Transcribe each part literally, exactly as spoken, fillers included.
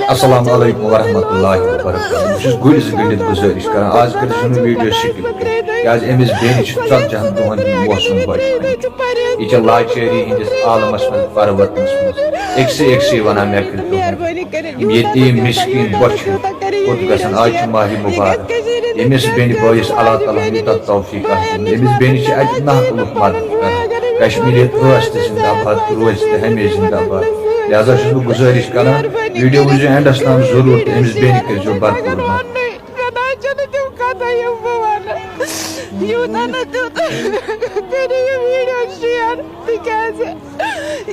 السلام علیکم ورحمۃ اللہ وبرکاتہ۔ بہٕ چھُس گُرۍ زٕ گٔنٛڈِتھ گُزٲرِش کران، آز کٔرِو نہٕ ویڈیو سِکِپ کینٛہہ، کیازِ أمِس بیٚنہِ چھُ ژتجی ہن دۄہن ہُنٛد موسم بچہِ۔ یہِ چھےٚ لاچٲری ہٕنٛدِس عالمس منٛز پرورتنس منٛز۔ أکسٕے أکسٕے ونان، مےٚ کٔرِو یِم یتیٖم مسکیٖن بۄچھِ کوٚت گژھن؟ آز چھُ ماہِ مبارک، ییٚمِس بیٚنہِ بٲیِس اللہ تعالیٰ ہن یوٗتاہ توفیٖق عطا کوٚرمُت، أمِس بیٚنہِ چھِ اَتہِ ناحقہٕ لُکھ مدد کران۔ کشمیٖریت ٲس تہِ زندہ باد، روزِ تہِ ہمیشہِ زندہ باد۔ لہذا چھُس بہٕ گُزٲرِش کران، ویڈیو وٕچھزیو اینڈس تام ضروٗر تہٕ أمِس بیٚنہِ کٔرۍزیو بھرپوٗر مدد۔ مےٚ نہ حظ چھُنہٕ تِم کتھٕ یِم بہٕ ونہٕ۔ یوٗتاہ نہٕ تیوٗتاہ کٔرِو یہِ ویڈیو شیر، تِکیازِ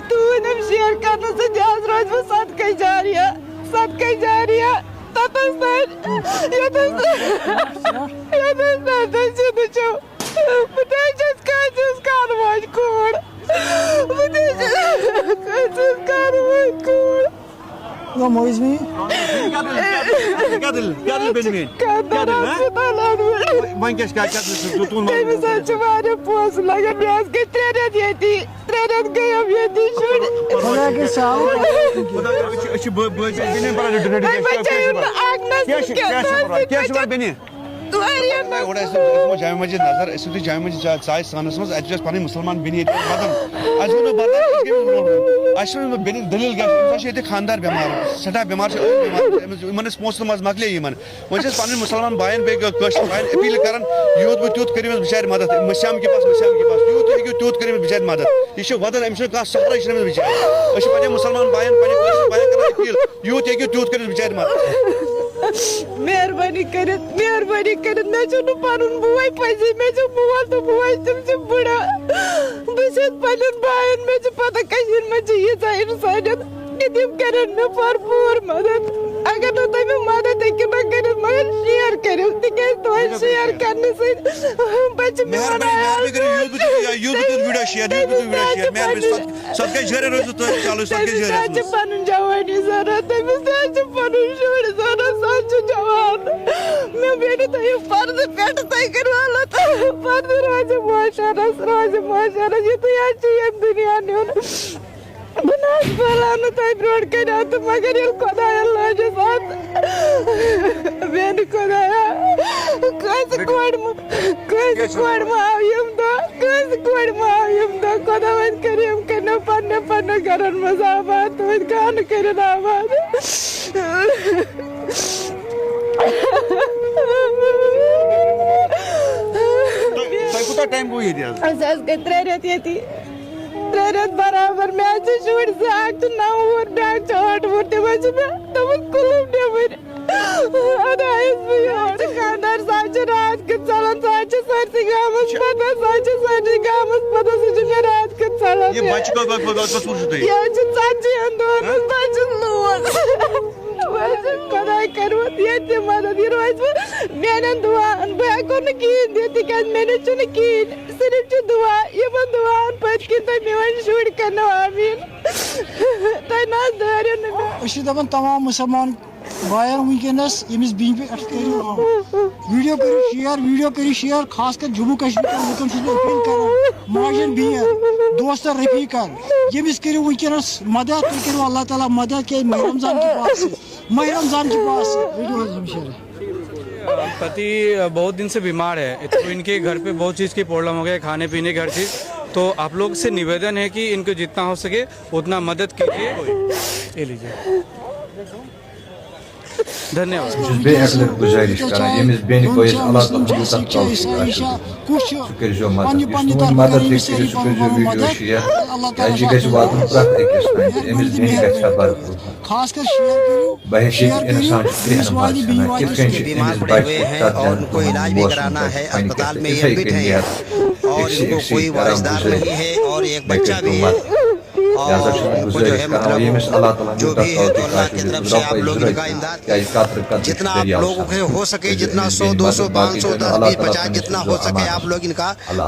تُہٕنٛدِ یِم شیر کرنہٕ سۭتۍ حظ روزِ مےٚ صدقے جاریہ، صدقے جاریہ۔ تَتَس تانۍ، یوٚتَس، یوٚتَس تانۍ تُہۍ سیوٚدُے چھِو۔ بہٕ تہِ حظ چھَس کٲنٛسہِ ہٕنٛز کَنہٕ واجہِ کوٗر۔ بہٕ تہِ حظ چھَس کٲنٛسہِ ہٕنٛز کَنہٕ واجہِ کوٗر۔ کیٛاہ دٔلیٖل؟ کیٛاہ دٔلیٖل؟ کیٛاہ دٔلیٖل بیٚنہِ میٛٲنۍ؟ کیٛاہ دٔلیٖل، ہہ؟ وۄنۍ کیٛاہ چھِ، کیٛاہ، کیٛاہ دٔلیٖل چھِ؟ تُہُنٛد تٔمِس حظ چھِ واریاہ پونٛسہٕ لَگان۔ مےٚ حظ گٔے ترٛےٚ رٮ۪تھ ییٚتی۔ ترٛےٚ رٮ۪تھ گٔیَم ییٚتی شُرۍ۔ خۄداے گژھِ سہلٕے۔ خۄداے، أسۍ چھِ، أسۍ چھِ بٲ-، بٲے چھِ، بیٚنہِ برادر ڈِفرنٹ، وۄنۍ کیٛاہ چھِ، کیٛاہ چھِ، بچٲیِو نہٕ اَکھ نسل کیٛاہ چھِ، کینٛہہ، کیٛاہ چھِ دۄن پَرواے؟ کیٛاہ چھِ وَنان بیٚنہِ؟ واریاہ نسل۔ گۄڈٕ ٲسۍ أسۍ دِمو جامع مسجد نظر، أسۍ وٕچھو جامع مسجد چھا، چھا اَسہِ سانَس منٛز، اَتہِ چھِ اَسہِ پَنٕنۍ مُسلمان بیٚنہِ ییٚتہِ وَدان۔ اَسہِ ووٚن نہٕ پَتہٕ، أسۍ کٔمِس برونٛہہ کُن؟ اَسہِ چھِ بیٚنہِ دٔلیٖل کیٛاہ چھِ؟ أمِس حظ چھِ ییٚتہِ خانٛدار بٮ۪مار، سٮ۪ٹھاہ بٮ۪مار چھِ، أمِس، یِمَن ٲسۍ پونٛسہٕ تہٕ منٛز مۄکلے یِمَن۔ وۄنۍ چھِ أسۍ پَنٕنۍ مُسلمان بایَن بیٚیہِ کٲ-، کٲشِر بایَن اپیٖل کَران، یوٗت بہٕ تیوٗت کٔرِو أمِس بِچارِ مَدَد، مٔسیام کے پاس، مٔسیام کے پاس، یوٗت تُہۍ ہیٚکِو تیوٗت کٔرِو أمِس بِچارِ مَدَد۔ یہِ چھِ وَدَن، أمِس چھُنہٕ کانٛہہ سہارَے چھُنہٕ أمِس بِچارِ۔ أسۍ چھِ پَنٕنٮ۪ن مُسلمان بایَن، پَنٕنٮ۪ن کٲشِر بایَن کَران اپیٖل، یوٗت ہیٚکِو تیوٗت کٔرِو أمِس بِچارِ مَدَد۔ مہربٲنی کٔرِتھ، مہربٲنی کٔرِتھ، مےٚ چھُنہٕ پَنُن بوے پَزی، مےٚ چھُ مول تہٕ موج، تِم چھِ بٕڑٕ۔ بہٕ چھَس پَنٕنٮ۪ن بایَن، مےٚ چھِ پَتہ کٔشیٖرِ منٛز چھِ ییٖژاہ اِنسٲنیت۔ تِم کَرن مےٚ بھرپوٗر مدد۔ اگر نہٕ تُہۍ مےٚ مدد ہیٚکِو نہ کٔرِتھ، مگر شیئر کٔرِو، تِکیٛازِ تُہٕنٛدِ شیئر کرنہٕ سۭتۍ پتہٕ چھِ مےٚ مہربٲنی، ونان، مہربٲنی کٔرِو، یوٗت بہٕ تُہۍ، یوٗت بہٕ تُہۍ ویٖڈیو شیئر، یوٗت بہٕ تُہۍ ویٖڈیو شیئر، مہربٲنی، صد-، صدقے جٲریہ روزِو تُہۍ، چلو، صدقے تٔمِس جٲریہ تہِ حظ چھِ روزِو۔ پنُن جوانی ضروٗرت، تٔمِس تہِ حظ چھِ پنُن شُرۍ ضروٗرت، سُہ حظ چھُ جوان۔ مےٚ ؤنِو تُہۍ یہِ پردٕ پٮ۪ٹھ، تُہۍ کٔرِو اللہ تعالیٰ پردٕ روزِ معاشرس، روزِ معاشرس، یُتھُے حظ چھُ ییٚمہِ دُنیا نیُن۔ بہٕ نہ حظ بولان نہٕ تۄہہِ برونٛٹھ کَنہِ اَتھ، مگر ییٚلہِ خۄدایَن لٲجِس اَتھ، میٛانہِ خۄدایا، کٲنٛسہِ کورِ مہ-، کٲنٛسہِ کورِ مہ آو ییٚمہِ دۄہ، کٲنٛسہِ کورِ مہ آو ییٚمہِ دۄہ۔ خۄداوند کٔرِنۍ کٔرِنۍ پننٮ۪ن پننٮ۪ن گرن منٛز آباد، تُہٕنٛدۍ گانہٕ کٔرِنۍ آباد۔ تۄہہِ، تۄہہِ کوٗتاہ ٹایم گوٚو ییٚتہِ حظ؟ اَسہِ حظ گٔے ترٛےٚ رٮ۪تھ ییٚتی۔ ترٛےٚ رٮ۪تھ برابر۔ مےٚ حظ چھِ شُرۍ زٕ، اکھ چھُ نَو وُہُر، بیٛاکھ چھُ ٲٹھ وُہُر۔ تِم حظ چھِ مےٚ تِمَن کُلُف نیٚبٕرۍ۔ اَدٕ آیَس بہٕ یور۔ خانٛدار، سُہ حظ چھُ راتھ کیُتھ ژَلان، سُہ حظ چھُ سٲرسٕے گامَس پَتہ، سُہ حظ چھُ سٲرسٕے گامَس پَتہ، سُہ چھُ مےٚ راتھ کیُتھ ژَلان۔ یہِ بَچہٕ کۄ-، کۄ-، کۄ-، کۄ-، کۄس عمر چھُ تۄہہِ؟ یہِ حظ چھُ ژَتجی ہَن دۄہَن ہُنٛد بَچہٕ لوٗس۔ خۄداے کَرِوَتھ ییٚتہِ تہِ مَدَد، یہِ روزِ وۄنۍ میٛانٮ۪ن دُعاہَن۔ بہٕ ہٮ۪کو نہٕ کِہیٖنۍ دِتھ، تِکیٛازِ مےٚ نِش چھُنہٕ کِہیٖنۍ۔ صرف چھِ دُعا، یِمن دُعاہن پٔتۍ کِنۍ تُہۍ میٲنۍ شُرۍ کٔرنو آمیٖن۔ تۄہہِ نہ حظ دٲرِو نہٕ مےٚ۔ أسۍ چھِ دَپان تمام مُسلمان بایَن وٕنکیٚنَس ییٚمِس بیٚنہِ پٮ۪ٹھ کٔرِو ویٖڈیو کٔرِو شِیَر، ویٖڈیو کٔرِو شِیَر، خاص کر جموں کشمیٖر کٮ۪ن لُکَن چھُس بہٕ اپیٖل کران، ماجٮ۪ن بیٚنٮ۪ن، دوستَن رفیٖقَن، ییٚمِس کٔرِو وٕنکیٚنَس مدد، تُہۍ کٔرِو اللہ تعالیٰ مدد، کیٛازِ ماہِ رمضان کہِ پاسہٕ، ماہِ رمضان کہِ پاسہٕ، رٔٹِو حظ یِم شِیَر۔ پتی बहुत दिन से बीमार है, तो इनके घर पे बहुत चीज़ की प्रॉब्लम हो गई है, खाने पीने की हर चीज़। तो आप लोग से निवेदन है कि इनको जितना हो सके उतना मदद कीजिए। ये लीजिए, धन्यवाद। بہٕ چھُس بیٚیہِ اَکہِ لَٹہِ گُزٲرِش کران، ییٚمِس بیٚنہِ بٲیِس اللہ تعالیٰ ہَن یوٗتاہ توفیٖق آسہِ دیُتمُت، سُہ کٔرۍزیو مدد۔ یُس نہٕ وۄنۍ مدد ہیٚکہِ کٔرِتھ، سُہ کٔرۍزیو ویٖڈیو شِیَر۔ کیٛازِ یہِ گژھِ واتُن پرٛٮ۪تھ أکِس تام، أمِس بیٚنہِ گژھِ ہا بھرپوٗر۔ خاص کر شیئر کٔرِو، بہٕ ہیٚچھِ شیئر کٔرِو، اِنسان چھُ أمِس کرٛٮ۪ہن ماجہِ باسان، بیٚنہِ کِتھ واتہِ کٔنۍ چھِ أمِس بَچہِ پَتہٕ دَپان، موسم پَنٕنۍ کیٛاہ چھِ یِتھَے کٔنۍ نیران۔ أکسٕے أکسٕے کران گُزٲرِش۔ مےٚ کٔرۍ تو مدد۔ لہذا چھُس بہٕ گُزٲرِش کران، ییٚمِس اللہ تعالیٰ ہَن یوٗتاہ توفیٖق آسہِ دیُتمُت، رۄپَے زٕ رۄپیہِ، کیٛازِ قطرٕ قطرٕ چھُ دٔریاو سَمان۔ کٔرۍزیو أمِس بیٚنہِ مدد، باقٕے کٔرۍزیو اللہ تعالیٰ ہَن یوٗتاہ امان۔ اللہ۔